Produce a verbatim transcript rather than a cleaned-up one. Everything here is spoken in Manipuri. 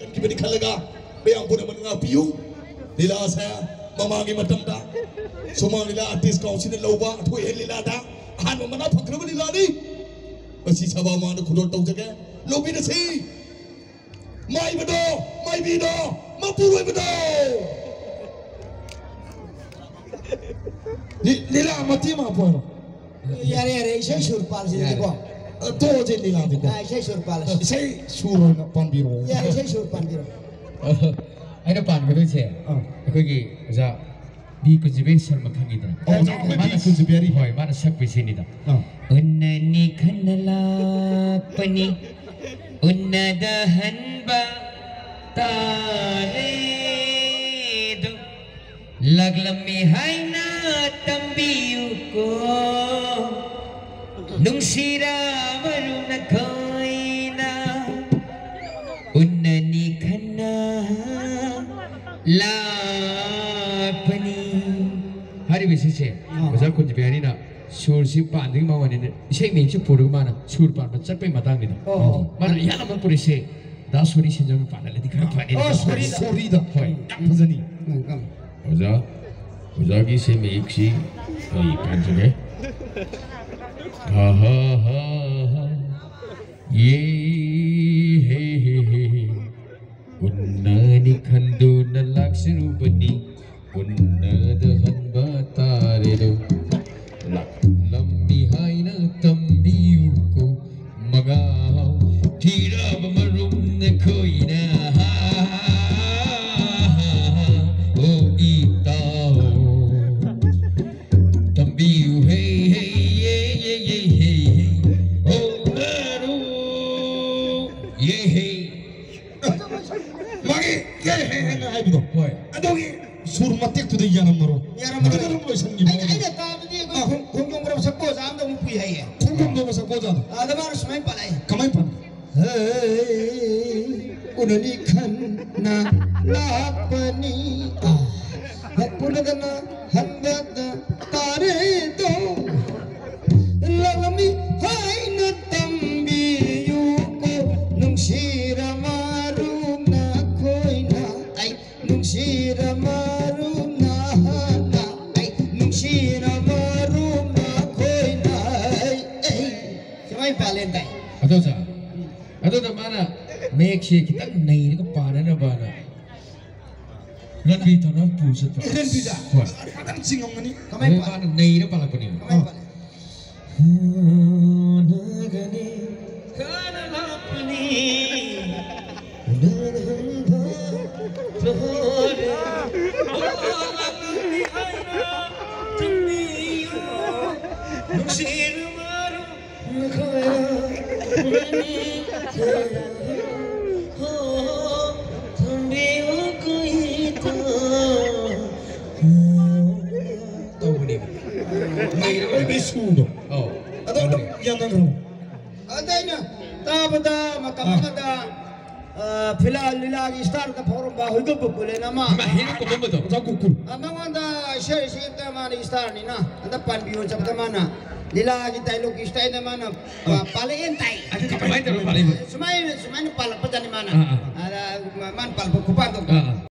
ꯈꯟꯈꯤꯕꯅꯤ ꯈꯜꯂꯒ ꯃꯌꯥꯝ ꯄꯨꯝꯅꯃꯛ ꯉꯥꯛꯄꯤꯌꯨ꯫ ꯂꯤꯂꯥꯁꯦ ꯃꯃꯥꯡꯒꯤ ꯃꯇꯝꯗ ꯁꯨꯃꯥꯡ ꯂꯤꯂꯥ ꯑꯥꯔꯇꯤꯁ ꯀꯥꯎꯟꯁꯤꯜꯅ ꯂꯧꯕ ꯑꯊꯣꯏ ꯑꯍꯦꯟ ꯂꯤꯂꯥꯗ ꯑꯍꯥꯟꯕ ꯃꯅꯥ ꯐꯪꯈ꯭ꯔꯕ ꯂꯤꯂꯥꯅꯤ꯫ ꯃꯁꯤ ꯁꯚꯥ ꯃꯥꯡꯗ ꯈꯨꯗꯣꯜ ꯇꯧꯖꯒꯦ, ꯂꯧꯕꯤꯔꯁꯤ꯫ ꯃꯥꯏꯕꯗꯣ, ꯃꯥꯏꯕꯤꯗꯣ, ꯃꯄꯨꯔꯣꯏꯕꯗꯣ꯫ ꯂꯤ-, ꯂꯤꯂꯥ ꯃꯇꯦꯛ ꯑꯃ ꯍꯥꯞꯄꯣ ꯍꯥꯏꯔꯣ? ꯌꯥꯔꯦ, ꯌꯥꯔꯦ, ꯏꯁꯩ ꯁꯨꯔ ꯄꯥꯜꯂꯁꯤꯗꯤꯀꯣ꯫ ꯌꯥꯔꯦ꯫ ꯑ, ꯇꯣꯛꯑꯁꯦ ꯂꯤꯂꯥꯗꯤꯀꯣ꯫ ꯑꯥ, ꯏꯁꯩ ꯁꯨꯔ ꯄꯥꯜꯂꯁꯤ꯫ ꯏꯁꯩ ꯁꯨꯔ ꯑꯣꯏꯅ ꯄꯥꯟꯕꯤꯔꯣ꯫ ꯌꯥꯔꯦ, ꯏꯁꯩ ꯁꯨꯔ ꯄꯥꯟꯕꯤꯔꯣ꯫ ꯑꯩꯅ ꯄꯥꯟꯒꯗꯣꯏꯁꯦ ꯑꯥ꯫ ꯑꯩꯈꯣꯏꯒꯤ ꯑꯣꯖꯥ ꯕꯤ ꯀꯨꯟꯖꯕꯤꯍꯥꯔꯤ ꯁꯔꯃ ꯈꯪꯉꯤꯗꯅ? ꯑꯣ, ꯑꯣꯖꯥ ꯑꯩꯈꯣꯏ ꯃꯥꯅ ꯕꯤ ꯁꯨ-, ꯀꯨꯟꯖꯕꯤꯍꯥꯔꯤ꯫ ꯍꯣꯏ, ꯃꯥꯅ ꯁꯛꯄ ꯏꯁꯩꯅꯤꯗ꯫ ꯑꯥ꯫ ꯎꯟꯅꯅꯤ ꯈꯟꯅ ꯂꯥꯛꯄꯅꯤ, ꯎꯟꯅꯗ ꯍꯟꯕ ꯇꯥꯔꯦꯗꯣ꯫ ꯂꯥꯛꯂꯝꯃꯤ ꯍꯥꯏꯅ ꯇꯝꯕꯤꯌꯨꯀꯣ, ꯅꯨꯡꯁꯤꯔꯕ ꯃꯔꯨꯞ ꯅꯈꯣꯏꯅ꯫ ꯎꯟꯅꯅꯤ ꯈꯟꯅ ꯂꯥꯛꯄꯅꯤ꯫ ꯍꯥꯏꯔꯤꯕ ꯏꯁꯩꯁꯦ ꯑꯥ꯫ ꯑꯣꯖꯥ ꯀꯨꯟꯖꯕꯤꯍꯥꯔꯤꯅ ꯁꯨꯔꯁꯤ ꯄꯥꯟꯗ꯭ꯔꯤꯉꯩ ꯃꯃꯥꯡꯗ ꯏꯁꯩ ꯃꯌꯦꯛꯁꯦ ꯄꯨꯔꯒ ꯃꯥꯅ ꯁꯨꯔ ꯄꯥꯟꯕ ꯆꯠꯄꯩ ꯃꯇꯥꯡꯅꯤꯗ꯫ ꯑꯣ꯫ ꯃꯥꯅ ꯏꯍꯥꯟ ꯍꯥꯟꯕ ꯄꯨꯔꯤꯁꯦ ꯗꯥ ꯁꯣꯔꯤ ꯁꯦꯟꯖꯝꯅ ꯄꯥꯜꯍꯜꯂꯗꯤ ꯈꯔ ꯐꯅꯤ꯫ ꯑꯣ, ꯁꯣꯔꯤꯗ꯫ ꯁꯣꯔꯤꯗ꯫ ꯍꯣꯏ꯫ ꯌꯥꯝ ꯐꯖꯅꯤ꯫ ꯎꯝ, ꯎꯝ꯫ ꯑꯣꯖꯥ, ꯑꯣꯖꯥꯒꯤ ꯏꯁꯩ ꯃꯌꯦꯛꯁꯤ ꯑꯩ ꯄꯥꯟꯖꯒꯦ꯫ ꯍꯥ, ꯍꯥ, ꯍꯥ, ꯍꯥ꯫ ꯌꯦ, ꯍꯦ, ꯍꯦ, ꯍꯦ, ꯍꯦ꯫ ꯎꯟꯅꯅꯤ ꯈꯟꯗꯨꯅ ꯂꯥꯛꯆꯔꯨꯕꯅꯤ, ꯎꯟꯅꯗ ꯍꯟꯕ ꯇꯥꯔꯦꯗꯣ꯫ ꯂꯥꯛꯂꯝꯃꯤ ꯍꯥꯏꯅ ꯇꯝꯕꯤꯌꯨꯀꯣ, ꯃꯉꯥꯎ ꯊꯤꯔꯕ ꯃꯔꯨꯞ ꯅꯈꯣꯏꯅ꯫ ꯑꯣ ꯏꯇꯥꯎ, ꯇꯝꯕꯤꯌꯨ ꯍꯦ, ꯍꯦ, ꯌꯦ, ꯌꯦ, ꯌꯦ, ꯍꯦ, ꯍꯦ꯫ ꯑꯣ ꯃꯔꯨꯞ, ꯌꯦ, ꯍꯦ꯫ ꯃꯥꯒꯤ ꯀꯩ ꯍꯦ ꯍꯦꯅ ꯍꯥꯏꯕꯗꯣ꯫ ꯍꯣꯏ꯫ ꯑꯗꯨꯒꯤ ꯁꯨꯔ ꯃꯇꯦꯛꯇꯨꯗ ꯌꯥꯔꯝꯃꯔꯣꯏ꯫ ꯌꯥꯔꯝꯃꯔꯣꯏ꯫ ꯑꯗꯨꯅ ꯂꯣꯏꯁꯟꯈꯤꯕ꯫ ꯑꯩꯅ, ꯑꯩꯅ ꯇꯥꯕꯗꯤ ꯑꯩꯈꯣꯏ ꯑꯥ꯫ ꯈꯣꯡ-, ꯈꯣꯡꯖꯣꯝ ꯄꯔꯕ ꯁꯛꯄ ꯑꯣꯖꯥ ꯑꯃꯗ ꯑꯃꯨꯛ ꯄꯨꯏ ꯍꯥꯏꯌꯦ꯫ ꯈꯣꯡꯖꯣꯝ ꯄꯔꯕ ꯁꯛꯄ ꯑꯣꯖꯥꯗꯣ꯫ ꯑꯥ, ꯑꯗ ꯃꯥꯅ ꯁꯨꯃꯥꯏꯅ ꯄꯥꯜꯂꯛꯑꯦ꯫ ꯀꯃꯥꯏꯅ ꯄꯥꯜꯂꯤ? ꯍꯦ, ꯎꯅꯅꯤ ꯈꯟꯅ ꯂꯥꯛꯄꯅꯤ꯫ ꯑꯥ, ꯍꯦꯛ ꯎꯅꯗꯅ ꯍꯟꯕꯗ ꯇꯥꯔꯦꯗꯣ꯫ ꯂꯥꯛꯂꯝꯃꯤ ꯍꯥꯏꯅ ꯇꯝꯕꯤꯌꯨꯀꯣ, ꯅꯨꯡꯁꯤꯔ ꯃꯔꯨꯞꯅ꯫ ꯁꯤ ꯈꯤꯇꯪ ꯅꯩꯔꯒ ꯄꯥꯅꯅꯕꯅ ꯔꯟꯕꯤꯔ ꯊꯧꯅꯥ ꯄꯨ ꯆꯠꯄ꯫ ꯔꯟꯕꯤꯔꯗ? ꯍꯣꯏ꯫ ꯐꯖꯅ ꯆꯤꯡꯉꯝꯒꯅꯤ꯫ ꯀꯃꯥꯏ ꯑꯗꯨ ꯄꯥ-, ꯃꯥꯅ ꯅꯩꯔ ꯄꯥꯜꯂꯛꯄꯅꯦꯕ꯫ ꯀꯃꯥꯏ ꯄꯥ-, ꯍꯣꯠꯅꯒꯅꯤ, ꯀꯟꯅ ꯂꯥꯛꯄꯅꯤ, ꯎꯅꯍꯟꯕ ꯊꯣꯔꯦ꯫ ꯅꯨꯡꯁꯤꯔꯕ ꯇꯧꯕꯅꯦꯕ꯫ ꯂꯩꯔꯕ ꯁꯨꯔꯗꯣ꯫ ꯑꯧ꯫ ꯑꯗꯣ ꯇꯧꯕꯅꯦ꯫ ꯌꯥꯅꯈ꯭ꯔꯣ꯫ ꯑꯗ ꯑꯩꯅ ꯇꯥꯕꯗ ꯃꯇꯝ ꯑꯥ꯫ ꯑꯃꯗ, ꯑ, ꯐꯤꯂꯥ ꯂꯤꯂꯥꯒꯤ ꯁ꯭ꯇꯥꯔꯗ ꯐꯥꯎꯔꯝꯕ ꯍꯨꯏꯗꯣꯛꯄ ꯄꯨꯂꯦꯟ ꯑꯃ꯫ ꯏꯃꯥ, ꯍꯦꯔꯣ ꯀꯨꯀꯨꯝꯕꯗꯣ꯫ ꯑꯣꯖꯥ ꯀꯨꯀꯨꯝ꯫ ꯑ, ꯃꯉꯣꯟꯗ ꯏꯁꯩ ꯁꯛꯄꯗ ꯃꯥꯅ ꯁ꯭ꯇꯥꯔꯅꯤꯅ ꯍꯟꯗꯛ ꯄꯥꯟꯕꯤꯌꯣ ꯆꯠꯄꯗ ꯃꯥꯅ ꯂꯤꯂꯥꯒꯤ ꯗꯥꯏꯂꯣꯛꯀꯤ ꯁ꯭ꯇꯥꯏꯜꯗ ꯃꯥꯅ, ꯑ, ꯑ꯫ ꯄꯥꯜꯂꯛꯑꯦꯅ ꯇꯥꯏ꯫ ꯑꯗꯨꯗꯤ ꯀꯃꯥꯏꯅ ꯇꯧꯔ ꯄꯥꯜꯂꯛꯏꯕ? ꯁꯨꯃꯥꯏꯅ, ꯁꯨꯃꯥꯏꯅ ꯄꯥꯜꯂꯛꯄꯖꯥꯠꯅꯤ ꯃꯥꯅ꯫ ꯑ, ꯑ꯫ ꯑꯗ ꯃꯥ-, ꯃꯥꯅ ꯄꯥꯜꯂꯛꯄ ꯈꯨꯄꯥꯟꯗꯣ꯫ ꯑ, ꯑ꯫